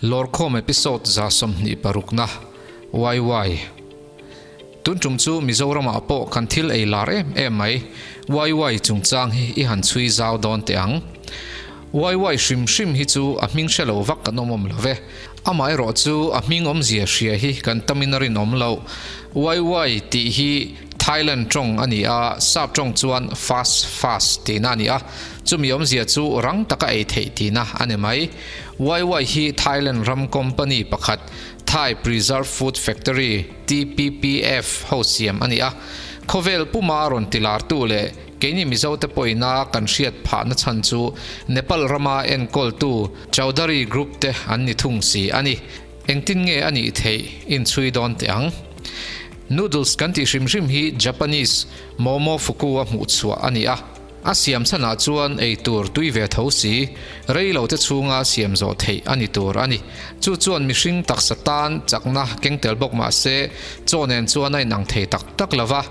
Lawrkhawm episode 26 na YY Tun tum chu Mizoramah pawh kan thil ei lar em em mai YY chungchang hi i han chhui zau dawn teh ang. YY hrim hrim hi chu a hming hre lo vak kan awm awm lo ve. Amaherawh chu a hming awmzia hria hi kan tamin a rinawm loh. YY tih hi Thailand tawng a ni a, sap tawng chuan fast fast tihna a ni a, chumi awmzia chu rang taka ei theih tihna a ni mai. YY hi Thailand ram company pakhat Thai Preserved Food Factory, TPPF, ho siam a ni a, khawvel puma rawn tilartu leh keini Mizote pawhina kan hriat phahna chhan chu Nepal rama enkawltu Chaudhary Group te an ni thung si a ni. Engtin nge a nih theih inchhui dawn teh ang? Noodles kan tih hrim hrim hi Japanese momo fuku a hmuh chhuah a ni a. A siam chhanah chuan ei tur tui ve tho si, rei lo te chhunga siam zawh theih a ni tur a ni. Chu chuan mihring taksa tan chakna keng tel bawk mah se, chaw nen chuan a inang thei tak tak lo va.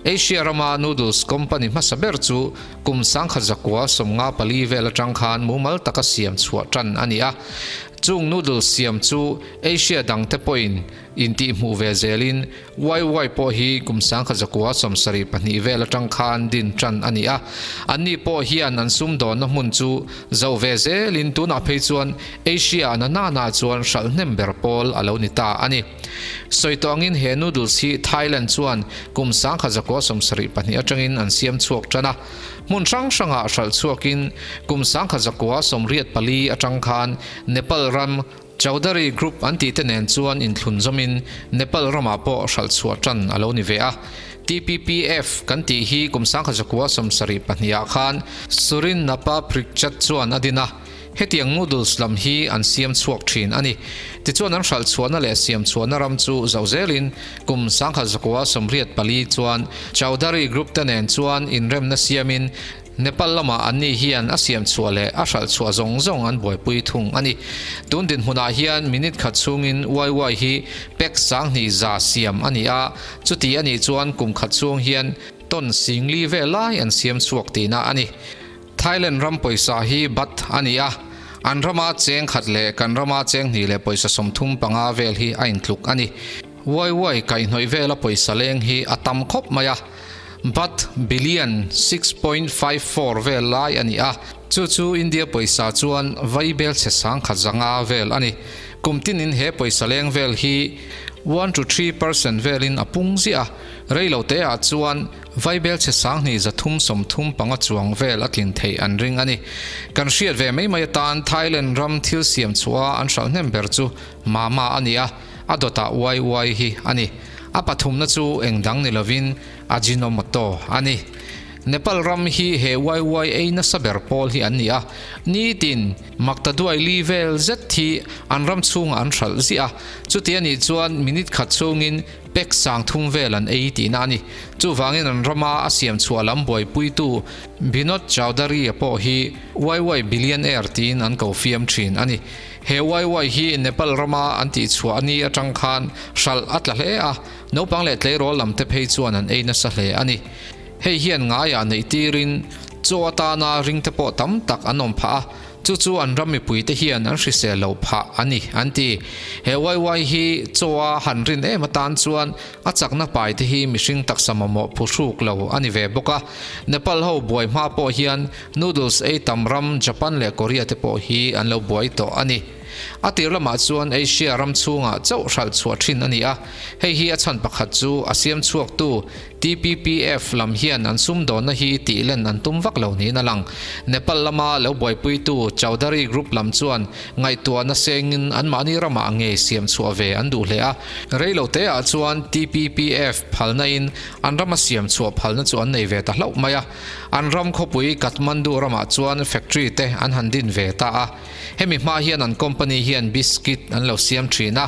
Asia rama noodles company hmasa ber chu kum 1994 vel atang khan mumal taka siam chhuah tan a ni a. Chung noodles siam chu Asia dangte pawhin intihhmuh ve zelin YY pawh hi kum 1972 vel atang khan din tan a ni a. Anni pawh hian an sumdawnna hmun chu zoh ve zelin tunah phei chuan Asia na nana chuan hralh hnem ber pawl a lo ni ta a ni. Sawi tawh angin he noodles hi Thailand chuan kum 1972 atangin an siam chhuak tan a. Hmun hrang hrangah hralh chhuakin kum 1984 atang khan Nepal ram Chaudhary Group an tihte nen chuan inthlun zawmin Nepal ramah pawh hralh chhuah tan a lo ni ve a. TPPF kan tih hi kum 1972 ah khan Surin Napa Prikchat chuan a din a, hetiang noodles lam hi an siam chhuak thin a ni. Tichuan an hralh chhuahna leh siam chhuahna ram chu zoh zelin kum 1984 chuan Chaudhary Group te nen chuan inremna siamin Nepal lamah anni hian a siam chhuah leh a hralh chhuah zawng zawng an buaipui thung a ni. Tun dinhmunah hian minute khat chhungin YY hi pack 2000 siam a ni a, chuti a nih chuan kum khat chhung hian ton 4000 vel lai an siam chhuak tihna a ni. Thailand ram pawisa hi baht a ni a, an rama cheng khat leh kan rama cheng hnih leh pawisa 35 vel hi a intluk a ni. YY kaihhnawih vela pawisa leng hi a tam khawp mai a. Baht billion 6.54 vel lai a ni a, chu chu India pawisa chuan vai bel chhe 1100 vel a ni. Kum tinin he pawisa leng vel hi 1 to 3% velin a pung ziah a, rei lo te ah chuan vai bel chhe 2335 chuang vel a tlin theih an ring a ni. Kan hriat ve mai mai atan Thailand ram thil siam chhuah an hralh hnem ber chu Mama a ni a, a dawtah YY hi a ni. A pathumna chu eng dang ni lovin Ajinomoto a ni. Nepal ram hi he YY ei nasa ber pawl hi an ni a, nitin maktaduai li vel zet hi an ram chhungah an hralh ziah a, chuti a nih chuan minute khat chhungin pack 3000 vel an ei tihna a ni. Chuvangin an rama a siam chhuah lam buaipuitu Binod Chaudhary-a pawh hi YY billionaire tiin an ko fiam thin a ni. He YY hi Nepal rama an tihchhuah a ni atang khan hralh a tla hle a, naupang leh tleirawl lam te phei chuan an ei nasa hle a ni. Hei hian ngaiah neih tirin chaw atana ring te pawh tam tak an awm phah a, chu chu an ram mipui te hian an hrisel lo phah a ni an ti. He YY hi chaw a han rin em atan chuan a chakna pai te hi mihring taksa mamawh phuhruk lo a ni ve bawk a. Nepal ho buai hma pawh hian Noodles ei tam ram Japan leh Korea te pawh hi an lo buai tawh a ni. A tir lamah chuan Asia ram chhungah chauh hralh chhuah thin a ni a, hei hi a chhan pakhat chu a siam chhuaktu TPPF lam hian an sumdawnna hi tih len an tum vak lo niin a lang. Nepal lama lo buaipuitu Chaudhary Group lam chuan ngaihtuahna sengin anmahni ramah ngei siam chhuah ve an duh hle a, rei lo teah chuan TPPF phalna in an rama siam chhuah phalna chu an nei ve ta hlauh mai a. An ram khawpui Kathmandu ramah chuan factory te an han din ve ta a, hemi hma hian an company hian biscuit an lo siam thin a,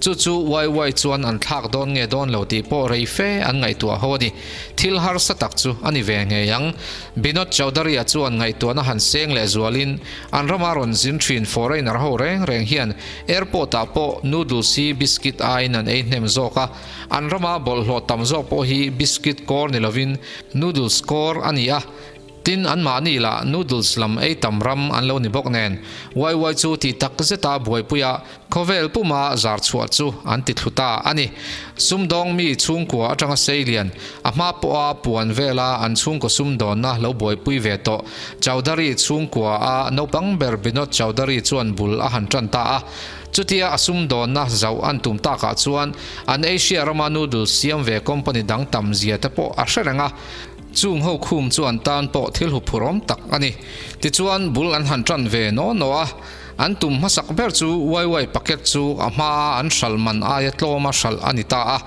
chu chu YY chuan an thlak dawn nge dawn lo tih pawh rei fe an ngaihtuah ho a ni. Thil harsa tak chu a ni ve ngei ang. Binod Chaudhary-a chuan ngaihtuahna han seng leh zualin an rama rawn zin thin foreigner ho reng reng hian airport ah pawh noodles hi biscuit aiin an ei hnem zawk a, an rama bawlhhlawh tam zawk pawh hi biscuit kawr ni lovin Noodles kawr a ni a. Tin, anmahni lah noodles lam ei tam ram an lo ni bawk nen, wai wai chu tih tak zeta buaipuia khawvel puma zar chhuah chu an ti thlu ta a ni. Sumdawng mi chhungkua atanga seilian, a hma pawha puan vela an chhungkaw sumdawnna lo buaipui ve tawh Chowdhury chhungkua a naupang ber Binod Chowdhury chuan bul a han tan ta a. Chutia a sumdawnna zauh an tum takah chuan an Asia rama noodles siam ve company dang tam zia te pawh a hre reng a. Chung ho khum chu an tan pawh thil huphurhawm tak a ni. Tichuan bul an han tan ve naw naw a, an tum hmasak ber chu waiwai packet chu a hmaa an hralh man aia tlawma hralh a ni ta a.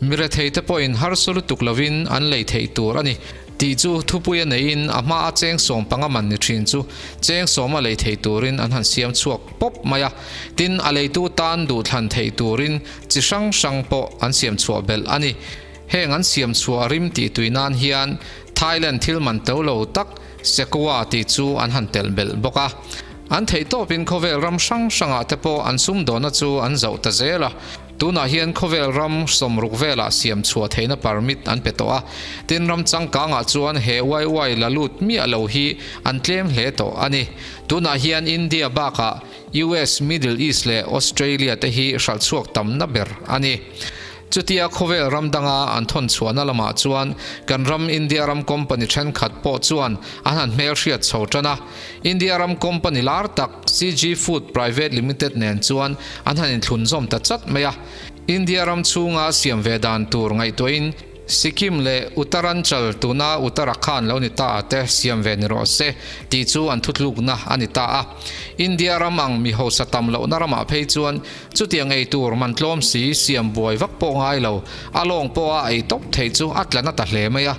Mi retheite pawhin harsa lutuk lovin an lei theih tur a ni tih chu thupui a neiin a hmaa cheng 15 man ni thin chu cheng sawma lei thei turin an han siam chhuak pawp mai a. Tin, a leitu tan duhthlan theih turin chi hrang hrang pawh an siam chhuah belh a ni. Heng an siam chhuah rim tih tui nan hian Thailand thil man to lo tak Sekoa tih chu an han telh belh bawk a. An theih tawpin khawvel ram hrang hrangah te pawh an sumdawnna chu an zoh ta zel a. Tunah hian khawvel ram 60 velah siam chhuah theihna permit an pe tawh a. Tin ram changkangah chuan he waiwai la lut miah lo hi an tlem hle tawh a ni. Tunah hian India bakah US, Middle East leh Australia te hi hralh chhuak tamna ber a ni. Chutia khawvel ram danga an thawn chhuahna lamah chuan kan ram India ram company thenkhat pawh chuan an han hmelhriat chho tan a. India ram company lar tak CG Food Private Limited nen chuan an han inthlunzawm ta chat mai a. India ram chhunga siam ve dan tur ngaihtuahin Sikkim leh Uttaranchal tuna Uttarakhand lo ni ta te siam ve ni rawh se tih chu an thutlukna a ni ta a. India ram ang mi hausa tam lohna ramah phei chuan Chutiang ei tur man tlawm si siam buai vak pawh ngai lo, a lawng pawha ei tawp thei chu a tla na ta hle mai a.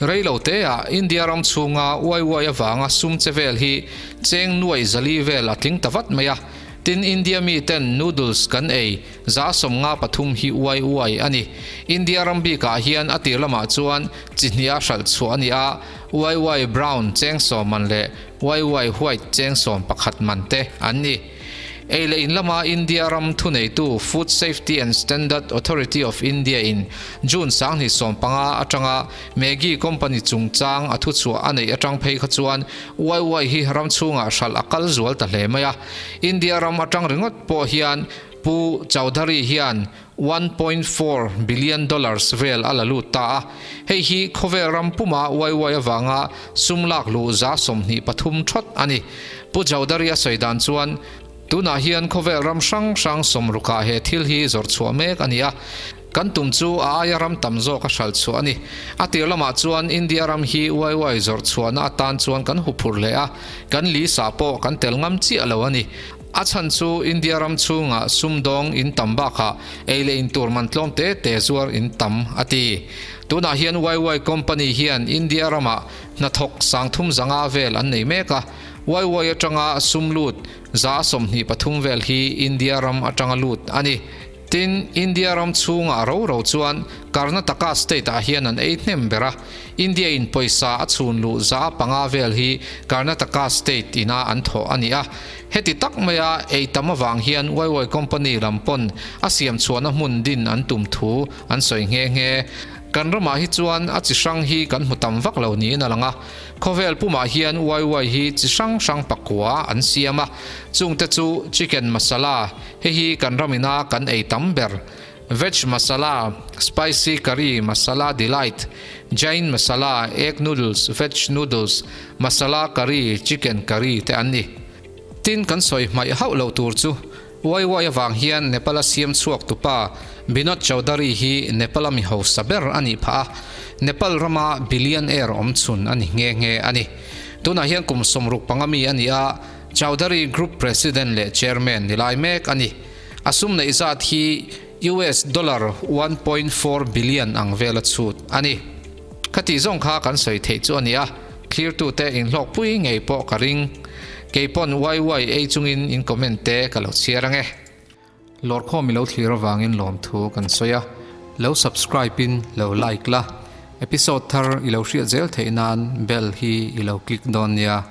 Rei lo teah India ram chhunga uai uai avanga sum che vel hi cheng nuai zali vel a tling ta vat mai a. Tin India mi ten noodles kan ei 53 hi uai uai a ni. India ram bikah hian a tir lamah chuan chi hniha hralh chhuah a ni a, uai uai brown cheng 10 man leh uai uai white cheng 11 man te an ni. Ei leh in lama India ram thuneitu Food Safety and Standard Authority of India in June 2015 atanga Maggi company chungchang a thuchhuah a neih atang phei kha chuan waiwai hi ram chhungah hralh a kal zual ta hle mai a. India ram atang ringawt pawh hian Pu Chaudhary hian 1.4 billion dollars vel a la lut ta a. Hei hi khawvel ram puma waiwai avanga sum lak luh 23% thawt a ni. Pu Chaudhary a sawi dan chuan, Tunah hian khawvel ram hrang hrang 60ah he thil hi zawrh chhuah mek a ni a. Kan tum chu a aia ram tam zawk a hralh chhuah a ni. A tir lamah chuan India ram hi waiwai zawrh chhuahna atan chuan kan huphurh hle a, kan lisa pawh kan tel ngam chiah lo a ni. A chhan chu India ram chhungah sumdawng in tam bakah ei leh in tur man tlawm te te zuar in tam, a ti. Tunah hian waiwai company hian India ramah hnathawk 3500 vel an nei mek a, waiwai atanga sum lut 23% vel hi India ram atanga lut a ni. Tin, India ram chhungah ro ro chuan Karnataka state ah hian an ei hnem ber a, India in pawisa a chhun luh 5% vel hi Karnataka state ina an thawh a ni a. Heti tak maia ei tam avang hian waiwai company lam pawn a siam chhuahna hmun din an tum thu an sawi nghe nghe. Kan ramah hi chuan a chi hrang hi kan hmu tam vak lo niin a lang a. Khawvel pumah hian waiwai hi chi hrang hrang pakua an siam a, chungte chu chicken masala, hei hi kan ramina kan ei tam ber, veg masala, spicy curry, masala delight, Jain masala, egg noodles, veg noodles, masala curry, chicken curry te an ni. Tin kan sawi hmaih hauh loh tur chu waiwai avang hian Nepal a siam chhuak tupa Binod Chaudhary hi Nepal a mi hausa ber a nih phah a, Nepal rama billionaire awm chhun a ni nghe nghe a ni. Tunah hian kum 65 mi a ni a, Chaudhary Group President leh Chairman ni lai mek a ni. A sum neih zat hi US dollar 1.4 billion ang vela chhut a ni. Khati zawng kha kan sawi theih chu a ni a, thlirtute inhlawkpui ngei pawh ka ring. Kei pawn waiwai ei chungin in comment te ka lo chhiar ange. Lawrkhawm i lo thlir avangin lawmthu kan sawi a, lo subscribe in lo like la, episode thar i lo hriat zel theih nan bell hi i lo click dawn nia.